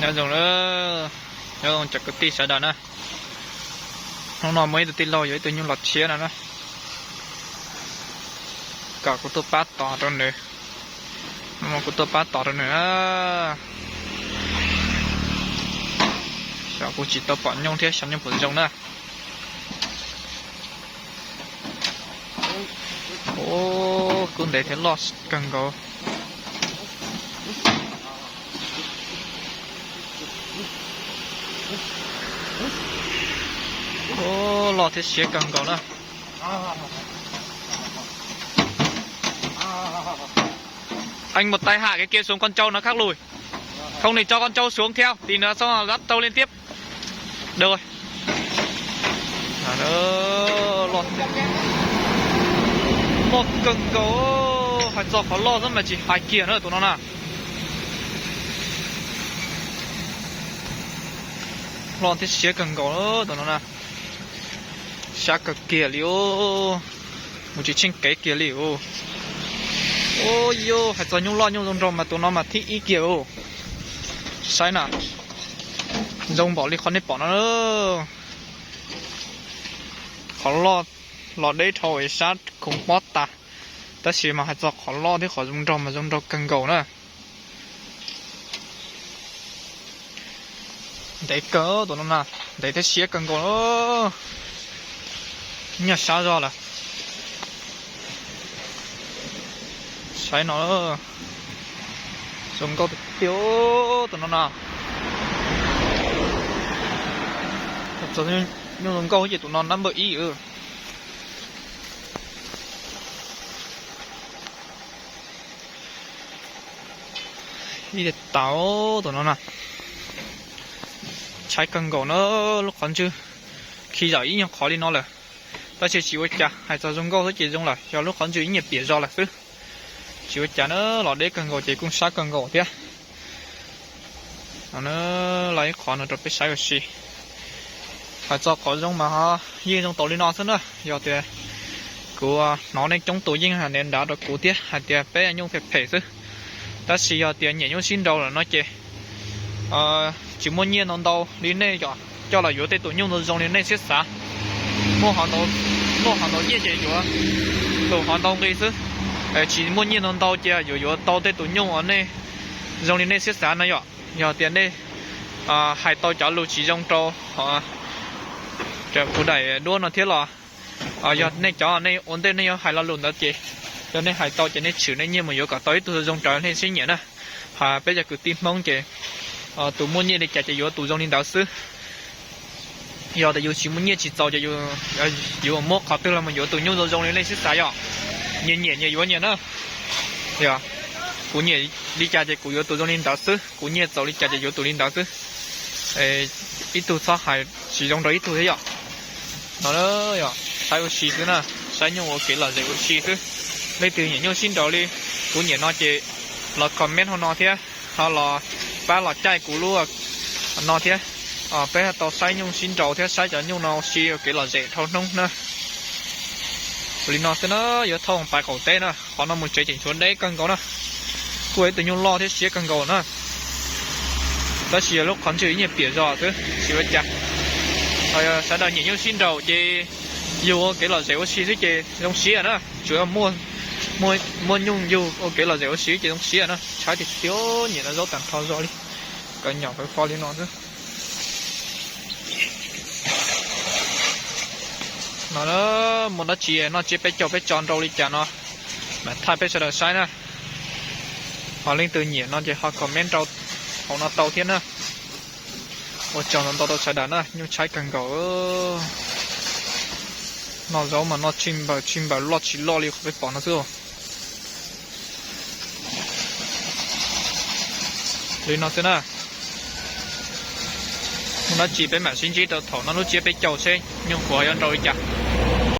Nyob zoo, nyob zoo cov kwv tij sawv daws na. Hnub no muaj ib tug tij laug yuav ib tug nyuj los tshiab no na, kom kuv tuaj pab tos rau nws. Hnub no kuv tuaj pab tos rau nws na. Xyov kuv tsis tau pom nyuj thiab xyov nyuj puas zoo na. Ub, kub ntev thiab loj kawg nkaus. Ub, loj thiab siab kawg nkaus na. Anh một tay hạ cái kia xuống con trâu nó khác lùi. Không thì cho con trâu xuống theo, tí nữa xong nó dắt trâu lên tiếp. Được rồi. Loj kawg nkaus, hais txog qhov loj xwb mas tsis hais kiag na tus no na. Loj thiab siab kawg nkaus tus no na. Sab kawg kiag li, mus tsis tsheej kev kiag li. Ub, hais txog nyuj loj nyuj zoo nraug mas tus no mas thib ib kiag. Saib na, zoo npaum li qhov nej pom no. Qhov loj los deb dhau es sab khoov pob tas, tab sis mas hais txog qhov loj thiab qhov zoo nraug mas zoo nraug kawg nkaus na. Ntev kawg tus no na, ntev thiab siab kawg nkaus. Nyiaj sab zog lawm. Saib no, zoo nkauj tiag tiag tus no na. Nyuj zoo nkauj ces tus no number ib. Ib tau tus no na, tshaib kawg nkaus na, lub qhov ntswg khi zam ib nyuag qhov li no lawm. Tab sis tsis ua cas, hais txog zoo nkauj xwb ces zoo lawm, yog lub qhov ntswg ib nyuag piam zog lawm xwb. Tsis ua cas na, los deb kawg nkaus ces kuj sab kawg nkaus thiab. Los ib qhov no rau peb saib ua si. Hais txog qhov zoo mas ho yeej zoo tau li no xwb na. Yog tias kuv hnov nej coob tus yeej hais nrad rau kuv thiab hais tias peb nyuj phem phem xwb. Tab sis yog tias nyiam nyuj sib nraus lawm no ces tsis muaj nyiaj ntau ntau li nej coj los yuav tej tus nyuj zoo zoo li nej siab xav. Muaj qhov ntau nyiaj ces yuav tus qhov ntau nqi xwb. Tsis muaj nyiaj ntau ntau ces yuav yuav tau tej tus nyuj uas nej zoo li nej siab xav no yom. Yog tias nej hais tau cov lus tsis zoo rau kuv daim duab no thiab los yog nej cov nej ua ntej nej yuav hais lo lus ntawd ces yog nej hais tau ces nej tshwm nej nyiaj mus yuav kom tau ib tug zoo raws nej siab nyiam na. Peb cov kwv tij Hmoob ces tus muaj nyiaj li cas ces yuav tus zoo li ntawd xwb. Yog tias yus tsis muaj nyiaj tsis txaus ces yus muab qhov twg los mus yuav tus nyuj zoo zoo li nej siab xav yom. Nyias nyiam nyias yuav nyias na. Yog kuv nyiam li cas ces kuv yuav tus zoo li ntawd xwb, kuv nyiaj txaus li cas ces yuav tus li ntawd xwb. Ib tug txhob hais tsis zoo rau ib tug thiab yom. No yog saib ua si xwb na, saib nyuj ua kev lom zem ua si xwb. Leej twg nyiam nyuj sib nraus li kuv nyiam no ces los comment hauv no thiab, ho los pab los caij kuv lub no thiab. Peb tau saib nyuj sib nraus thiab saib cov nyuj no ua si ua kev lom zem dhau hnub na. Li no xwb na, yuav thauj pais qaum teb na, qhov no mus tsev tseem tshuav deb kawg nkaus na. Kuj ib tug nyuj loj thiab siab kawg nkaus na. Tab sis yog lub qhov ntswg ib nyuag piam zog xwb, tsis ua cas. Sawv daws nyiam nyuj sib nraus ces yug ua kev lom zem ua si xwb ces zoo siab na. Tsuas yog muaj nyuj yug ua kev lom zem ua si ces zoo siab na. Tshaib tiag tiag, nyiam no zaub tag nrho zog li. Kawm nyom kawm fo li no xwb. No muaj dab tsi noj tsiab peb caug peb tso nrau li cas no mam thaij peb sawv daws saib na. Ho leej twg nyiam no ces ho comment rau hauv no tau thiab na. Ua tsaug ntau ntau rau sawv daws na, nyuj tshaib kawg nkaus. Noj zaub mas noj tsis npaws tsis npaws, loj tsis loj li qhov peb pom no xwb. Li no xwb na. Muaj dab tsi peb mam sib ntsib rau thaum noj lub tsiab peb caug seb nyuj qhuav yuav nrau li cas.